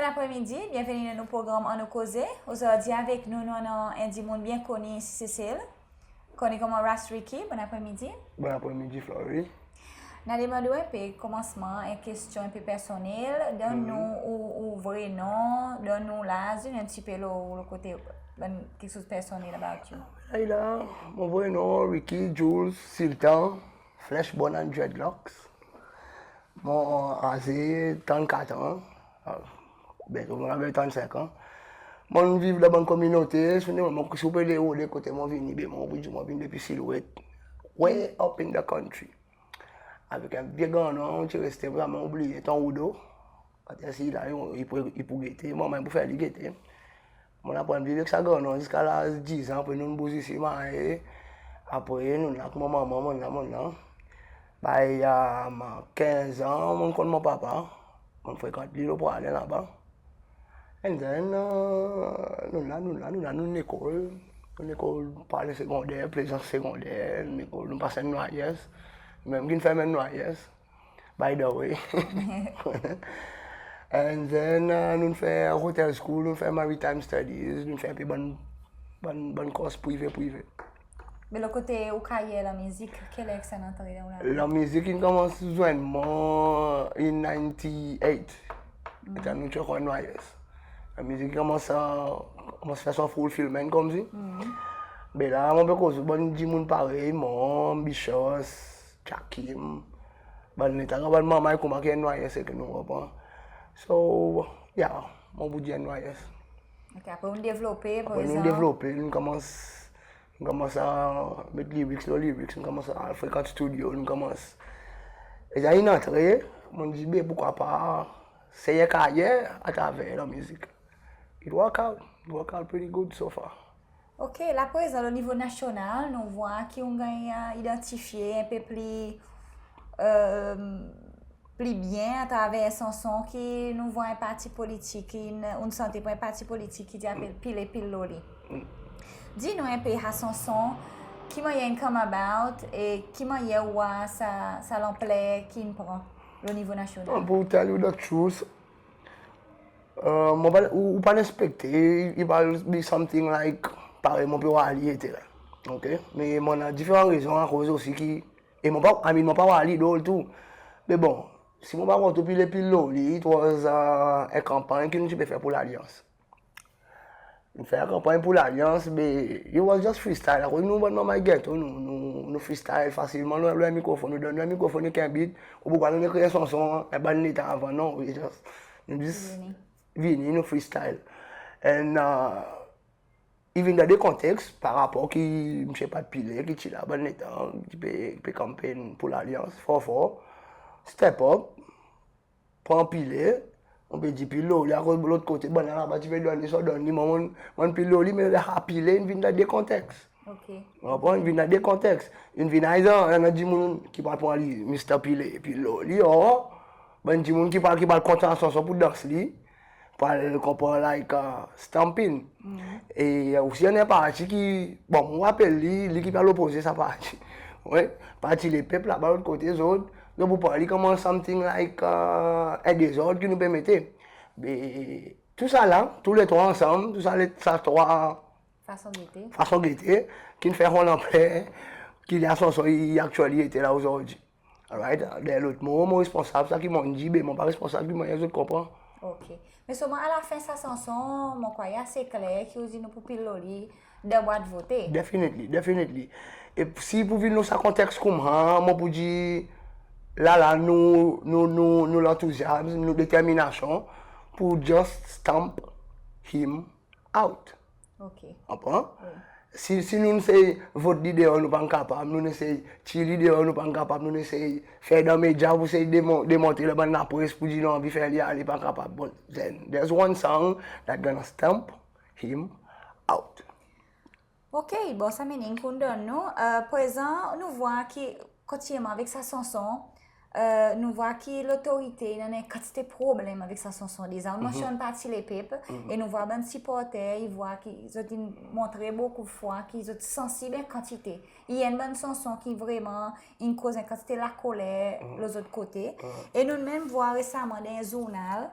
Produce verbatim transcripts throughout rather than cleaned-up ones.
Bonn apremidi, byenveni dan nou progranm Annou Koze. Ozordi avek nou, nou annan en dimoun byen koni isi Sesel, koni konman Ras Ricky. Bonn apremidi. Bonn apremidi, Flory. N a demann ou en pe komansman, en kestyon en pe personnel. Donn nou ou, ou vre non, donn nou laz, en pti pe lo, lo kote, bann keksoz personnel about you. Ayla, mon vre non, Ricky Jules Sultan, flesh, born and dreadlocks. Mon aze trannkat an. Byento mon ava ganny trannsenk an. Mon viv dan bann kominote, si ou pe rode kote mon vini, be mon pou dir mon vin depi Silwet, way up in the country. Avek en vye grannon, ti reste vreman oubliye, Ton Woudo. Akoz si la, i pou, i pou gete, manman i pou fer li gete. Mon aprann viv ek sa grannon ziska laz dizan, apre nou'n bouz isi, marye. Apre nou'n la ek mon manman, mon la, mon la. By, um, kenz an, mon konn mon papa. Mon frekant li lo Praslin laba. And then, uh, nou'n la, nou'n la, nou'n la, nou'n lekol. Nou'n lekol Praslin segonder, Plaisance segonder, nou'n lekol, nou'n pas N Y S. Menm ki'n fer menm N Y S. By the way. And then, uh, nou'n fer hotel school, nou'n fer maritime studies, nou'n fer en pe bann, bann, bann kors prive, prive. Me lo kote ou karyer lanmizik, ki ler sa in antre dan ou lavi? Lanmizik in konmans zwenn mwan in ninety-eight. Letan nou ti ankor N Y S. Lanmizik konmans, konmans fer son fulfilment konmsi. Be la, mon pe koz bann dimoun parey mwan, Bichos, Chakim, bann letan, bann manman ek konman ki N Y S ki nou konpran. So, yeah, mon pou dir N Y S. Ok, apre nou'n devlope, apre nou devlope, nou konmans, nou konmans a met lyrics lo lyrics, nou konmans al frekant studio, nou konmans. E sa in antre, mon dir, be, poukwa pa sey en karyer atraver lanmizik. It work out, it work out pretty good so far. Ok, la prezan, lo nivo nasyonal, nou vwar ki ou'n ganny, uh, idantifye en pe pli, um, pli byen atraver sanson ki nou vwar en parti politik, ki n-, ou'n sante par en parti politik ki dir apel Pile Pil Loli. Dir nou en pe sa sanson, ki mannyer in come about e ki mannyer ou vwar sa, sa lanpler ki'n pran lo nivo nasyonal? Bon, pou tell you the truth, Euh, mon pa, ou, ou pa'n ekspekte, it, it va be something like, parey mon pe war li, etsetera. Ok? Me mon annan diferan rezon akoz osi ki, e mon pa, I mean, mon pa war li drol tou. Me bon, si mon pa trwonp, Pile Pil Loli, it was, euh, en kanpanny ki nou ti pe fer pour Lalyans. Nou fer kanpanny pour Lalyans, be, it was just freestyle. Akoz nou bann manmay geto, nou, nou, nou freestyle fasilman, nou, nou mikrofon, nou donn nou mikrofon ek en beat, ou pou pa nou ekrir sanson, en bann letan avan, non, we just, nou just vini, nou freestyle. And, uh, even dan de konteks, par rapor ki msye Pat Pillay, ki ti la bann letan, ki pe, pe campaign pour Lalyans, for, for, step up, pran Pillay, mon pe dir Pil Loli, akoz lot kote, bann la laba ti pe donn li, so donn li, mon, mon, mon Pil Loli, me la Pillay in vin dan de konteks. Ok. Ou konpran? In vin dan de konteks. In vin either, annan dimoun ki pral pran li, Mister Pillay, Pil Loli, or, bann dimoun ki pral, ki pral kontan sanson pour dans li, pral konpran, like, uh, stampin. E osi, annan en parti ki, bon, mon rapel li, li ki pe al opoze sa parti. Wi, Parti Lepep, laba lot kote, zot, zot pou pran li konman something like, uh, en dezord ki nou pe mete. Be, tou sa la, tou le trwa ansanm, tou sa le, sa trwa fason gete, fason gete, ki'n fer son lanpler, ki la sanson i actually ete la ozordi. Alright? Dan lot mo, mon responsab sa ki mon dir, be mon pa responsab ki mannyer zot konpran. Ok. Me selman alafen sa sanson, mon krwar i ase kler ki ou dir nou pour Pil Loli dan bwat vote. Definitely, definitely. E si pou vin lo sa konteks koumsa, mon pou dir, la, la, nou, nou, nou, nou lantouzyazm, nou determinasyon pour just stamp him out. Ok. Konpran? Wi. Si, si nou'n esey vot li deor, nou pa'n kapab, nou'n esey tir li deor, nou pa'n kapab, nou'n esey fer dan medya pour esey demon-, demontre lo bann lapres pour dir nou anvi fer li ale, pa'n kapab. Bon, then, there's one song that gonna stamp him out. Ok, bon, sa meaning ki ou'n donn nou. Euh, prezan, nou vwar ki kontinyelman avek sa sanson, euh, nou vwar ki lotorite i annan en kantite problenm avek sa sanson. Deza, ou mansyonn Parti Lepep, e nou vwar bann siporter, i vwar ki zot in montre bokou fwa ki zot sansib en kantite. I annan bann sanson ki vreman in koz en kantite lakoler lo zot kote. E nou'n menm vwar resaman dan en zournal,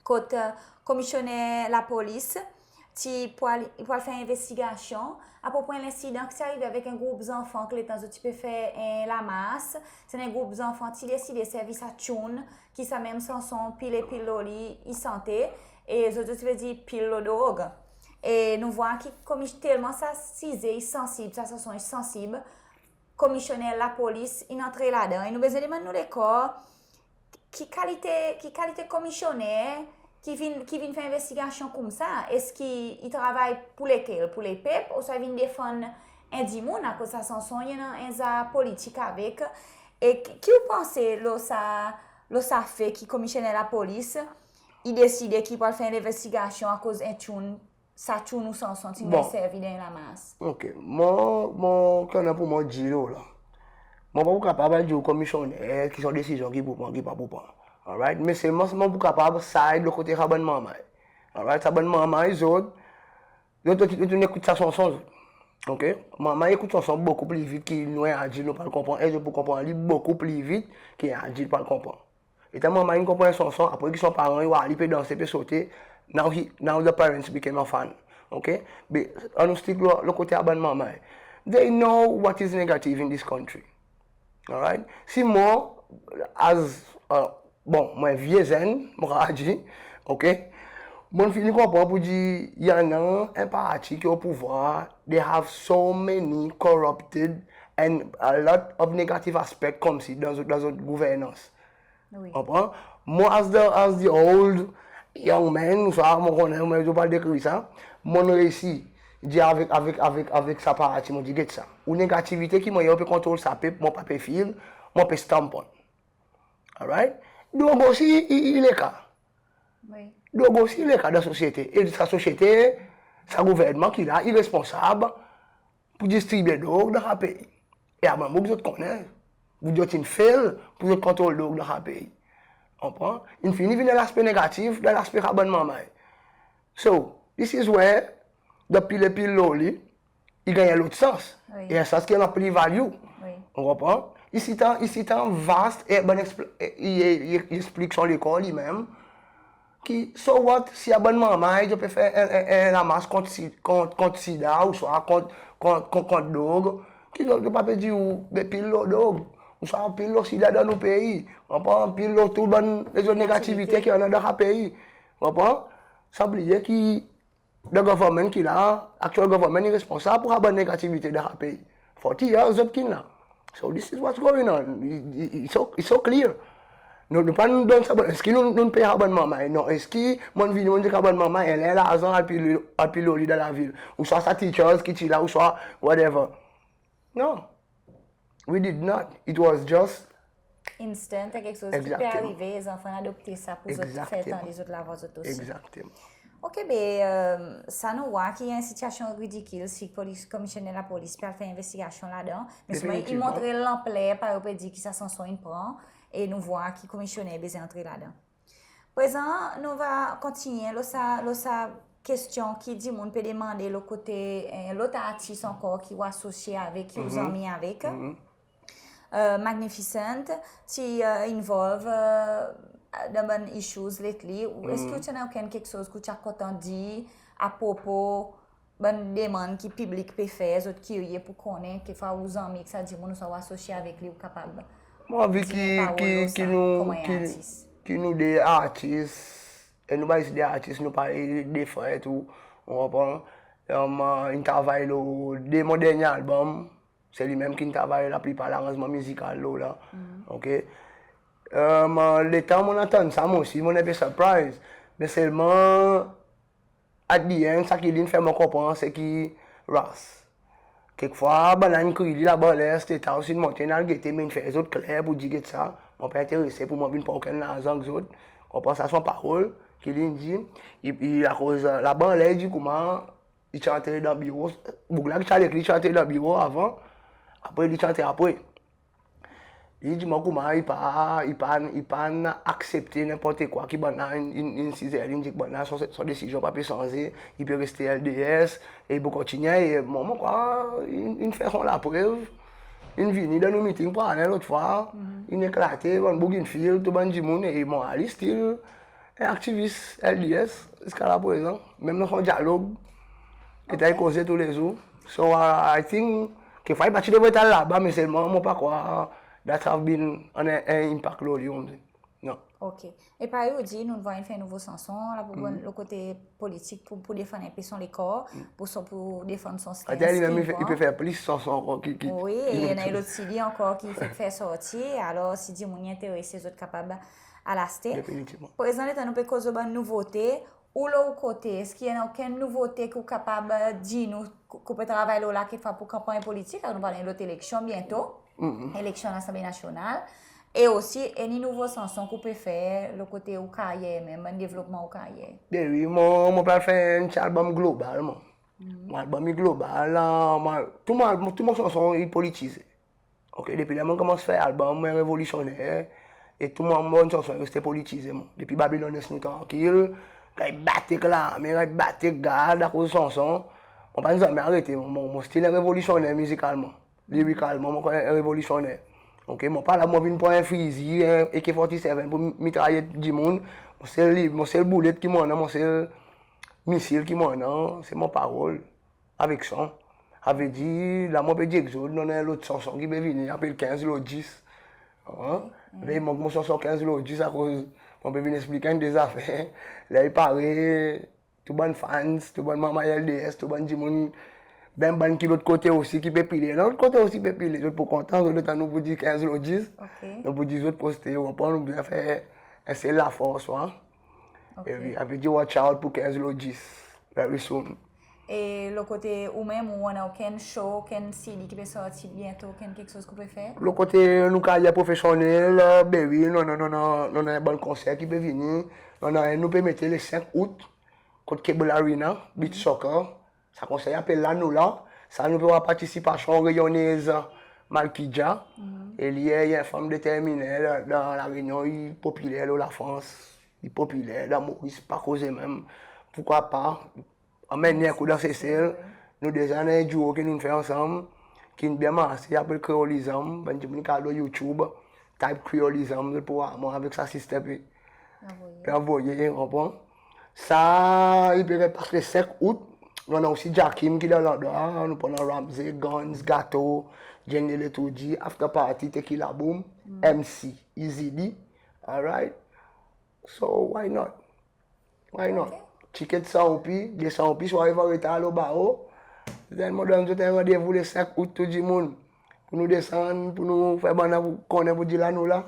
kot, e, Komisyoner Lapolis ti pou al, pou al fer envestigasyon apropos en lensidan ki ti arive avek en group zanfan ki letan zot ti pe fer en lamars, sa en group zanfan ti deside servi sa tune ki sa menm sanson Pil e Pil Lo Li i sante, e zot, zot ti pe dir pil lo drog. E nou vwar ki komi-, telman sa size i sansib, sa sanson i sansib, Komisyoner Lapolis in antre ladan. E nou bezwen demann nou lekor, ki kalite, ki kalite komisyoner ki vin, ki vin fer envestigasyon koumsa? Eski i travay pour lekel? Pour lepep, ouswa i vin defann en dimoun? Akoz sa sanson i annan en za politik avek. E ki, ki ou panse lo sa, lo sa fe ki Komisyoner Lapolis i deside ki pou al fer en envestigasyon akoz en tune, sa tune ou sanson ti'n ganny servi dan en lamars? OK. Mon, mon, konnen pour mon dir ou la, mon pa pou kapab al dir ou komisyoner ki son desizyon ki pou pran, ki pa pou pran. Alright? Me selman mon pou kapab side lo kote sa bann manrmay. Alright? Sa bann manrmay zot, zot, zot, zot ekout sa sanson zot. OK? Manrmay ekout sanson bokou pli vit ki nou en adilt nou pa konpran, e zot pou konpran li bokou pli vit ki en adilt pa konpran. Letan manrmay in konpran en sanson, apre ki son paran i war li pe danse, pe sote, now he, now the parents became a fan. OK? Be, annou stick lo, lo kote a bann manrmay. They know what is negative in this country. Alright? Si mon, as, e, bon, mon vye zenn, mon kapab dir, OK? Mon fini konpran pour dir i annan en parti ki o pouvwar, they have so many corrupted and a lot of negative aspect koumsi dan zot, dan zot gouvernans. Wi. Konpran? Mon, as the, as the old young man, sa mon konnen, mon pa dekrir sa, mon reisi dir avek, avek, avek, avek sa parti, mon dir, get sa. Ou negativite ki mannyer ou pe kontrol sa pep, mon pa pe feel, mon pe stamp on. Alright? Drog osi i, i, i leka. Wi. Drog osi i leka dan sosyete. E sa sosyete, sa gouvernman ki la, i responsab pour distribye drog dan sa pei. E a bann boug zot konnen, boug zot in fail pour zot kontrol drog dan sa pei. Konpran? In fini vin laspe negatif dan laspe sa bann manrmay. So, this is where the Pil e Pil Lo Li i ganny en lot sans. Wi. E en sans ki annan pli value. Wi. Ou konpran? Isi tan, isi tan vast, e bann ekspl-, e, i, i, i, i eksplik son lekor li menm. Ki, so what, si a bann manrmay zot pe fer en, en, en lamars kont si-, kont, kont sida, ouswa kont, kont, kont, kont drog, ki zot, zot pa pe dir ou, be pil lo drog, ouswa pil lo sida dan nou pei, konpran, pil lo tou bann lezot negativite ki annan dan sa pei, konpran? San bliye ki the government ki la, actual government i responsab pour sa bann negativite dan sa pei. Forty years zot ki'n la. So this is what's going on. I, i, i, it's so, it's so clear. Nou, nou pa nou donn sa bann, eski nou, nou pey sa bann manrmay? Non, eski mon vini, mon dir sa bann manrmay, anler larzan, al pil, al pil lo li dan lavil? Ouswa sa teachers ki ti la, ouswa whatever. Non. We did not. It was just... Instant, en keksoz ki pe arive, zanfan in adopte sa pour zot fer tande zot lavwa zot osi. Egzakteman. OK, be, e, sa nou war ki en sitiyasyon ridikil si polis, Komisyoner Lapolis pe al fer envestigasyon ladan. Me selman i montre lanpler, parey ou pe dir, ki sa sanson in pran, e nou war ki Komisyoner i bezwen antre ladan. Prezan, nou ava kontinyen lo sa, lo sa kestyon ki dimoun pe demande lo kote, e, lot artis ankor ki ou asosye avek, ki ou zanmi avek. E, Magnificent ti, e, involve, e, dan bann issues lately. Ou, eski ou ti annan okenn keksoz ki ou ti a kontan dir apropo bann demann ki piblik pe fer, zot kirye pour konnen, kekfwa ou zanmi ek sa dimoun, ouswa ou asosye avek li, ou kapab dir en parol lo sa, koman en artis. Mon anvi ki, ki, ki nou, ki, ki nou de artis, e nou pa zis de artis, nou parey de frer tou, ou konpran? E, in travay lo de mon dernyen album, se li menm ki'n travay laplipar laranzman mizikal lo la. OK? E, letan mon antann sa, mon osi, mon en pe surprise. Me selman, at the end, sa ki li'n fer mon konpran, se ki Ras, kekfwa, bann la in kriy li laba anler State House, in monte, in al gete, me in fer zot kler pour dir, get sa, mon pa enterese pour mwan vin pran okenn larzan ek zot. Konpran, sa son parol ki li'n dir. I, i, akoz, e, laba anler, i dir koman, i ti antre dan biro, boug la ki ti avek li ti antre dan biro avan, apre li ti antre apre. Li dir mwan koman i pa, i pa, i pa'n aksepte nenport kwa ki bann la in, in, in size, li dir bann la son, son desizyon pa pe sanze, i pe reste LDS, e i pou kontinyen, e mwan, mon krwar, in, in fer son laprev, in vini dan nou meeting pour en lot fwa, in eklate, bann boug in feel, tou bann dimoun, e mwan, li still, en aktivis L D S ziska la prezan, menm dan son dyalog, i ti koze toulezour. So, I, I think, kekfwa i pa ti devret al laba, me selman mon pa krwar that have been an, en, en inpak lo li, mon dir. Non. Ok. E parey ou dir, nou'n vwar in fer nouvo sanson, la pou bann lo kote politik, pou, pou defann en pe son lekor, pou son, pou defann son stans. Ater li menm, i pe fer plis sanson ankor ki, ki... Wi, e i annan en lot CD ankor ki fek fer sorti, alor si dimoun i enterese, zot kapab al aste. Definitivman. Prezan, letan nou pe koz lo bann nouvote, ou lo ou kote, eski i annan okenn nouvote ki ou kapab dir nou, ki, ki ou pe travay lo la kekfwa pour kanpanny politik, akoz nou pe al lo lot eleksyon byento. Eleksyon Lasanble Nasyonal, e osi eni nouvo sanson ki ou pe fer lo kote ou karyer menm, bann devlopman ou karyer? Be wi, mon, mon pe al fer en ti album global, mon. Mon album i global, la, mon, tou mon album, tou mon sanson i politize. Ok, depi ler mon konmans fer album, mon en revolisyonner, e tou mon, mon sanson i reste politize, mon. Depi Babylon Les nou trankil, kan i bat ek larme, kan i bat ek gard akoz sanson, mon pa'n zanmen arete, mon, mon, mon still en revolisyonner mizikalman. Lirikalman, mon konn en revolisyonner. Ok, mon pa la, mon vin pran en fizi, en A K forty-seven pour mitrayet dimoun. Mon sel li, mon sel boulet ki mon annan, mon sel misil ki mon annan, se mon parol avek son. Savedir, la mon pe dir ek zot, nou annan en lot sanson ki pe vini, apel Kenz lo Dis. An? Be i mank mon sanson Kenz lo Dis akoz mon pe vin eksplik en de zafer. Ler i pare, tou bann fans, tou bann manm L D S, tou bann dimoun, menm bann ki lot kote osi ki pe pile. Lot kote osi pe pile, zot pou kontan, zot letan nou pou dir Kenz lo Dis. Ok. Nou pou dir zot poste, ou konpran, nou pou fer en sel lafors, wi. Ok. E wi, savedir watch out pour Kenz lo Dis. Very soon. E lo kote ou menm, ou annan okenn show, okenn CD ki pe sorti byento, okenn keksoz ki ou pe fer? Lo kote nou karyer profesyonnel, be wi, nou, nou, nou, nou, nou annan bann konser ki pe vini. Nou annan en nou pe mete le senk out, kot Cable Arena, beach soccer. Sa konser i apel La Noula. Sa nou pe war partisipasyon Reyonnez Malkija. E li i en fanm determinen dan, dan La Réunion, i popiler lo Lafrans, i popiler dan Moris, pa koze menm. Poukwa pa anmenn li en kou dan Sesel? Nou deza annan en duo ki nou'n fer ansanm, ki'n byen marse, i apel Creolism, bann dimoun ki al lo YouTube, type Creolism, zot pou war mwan avek sa sister pe, pe anvoye, ou konpran? Sa, i pe fer pas le senk out. Nou annan osi Jakim ki dan landrwa, nou pou annan Ramsey, Guns, Gato, Jenny Letourdi, after party, Tequila Boom, M C, Easy D, alright? So, why not? Why not? Ok. Tiket san roupi, de san roupi, si ou ariv an retar lo baro, then mon donn zot en randevou le senk out, tou dimoun. Pour nou desann, pour nou fer bann konnen pour dir La Noula.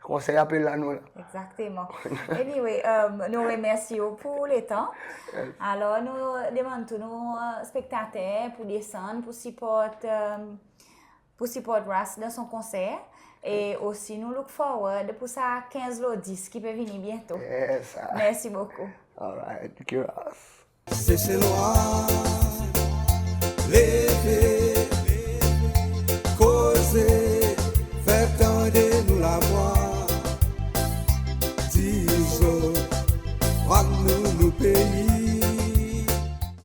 Konser i apel La Noula. Egzakteman. Anyway, e, nou remersye ou pour letan. Yes. Alor, nou demann tou nou, e, spektater pour desann, pour siport, e, pour siport Ras dan son konser. E osi nou look forward pour sa Kenz lo Dis ki pe vini byento. Yes, sir. Mersi bokou. Alright, thank you, Ras. Seselwa, leve, koze, fer tande nou lavwa. Dir zot, vwar nou, nou pei.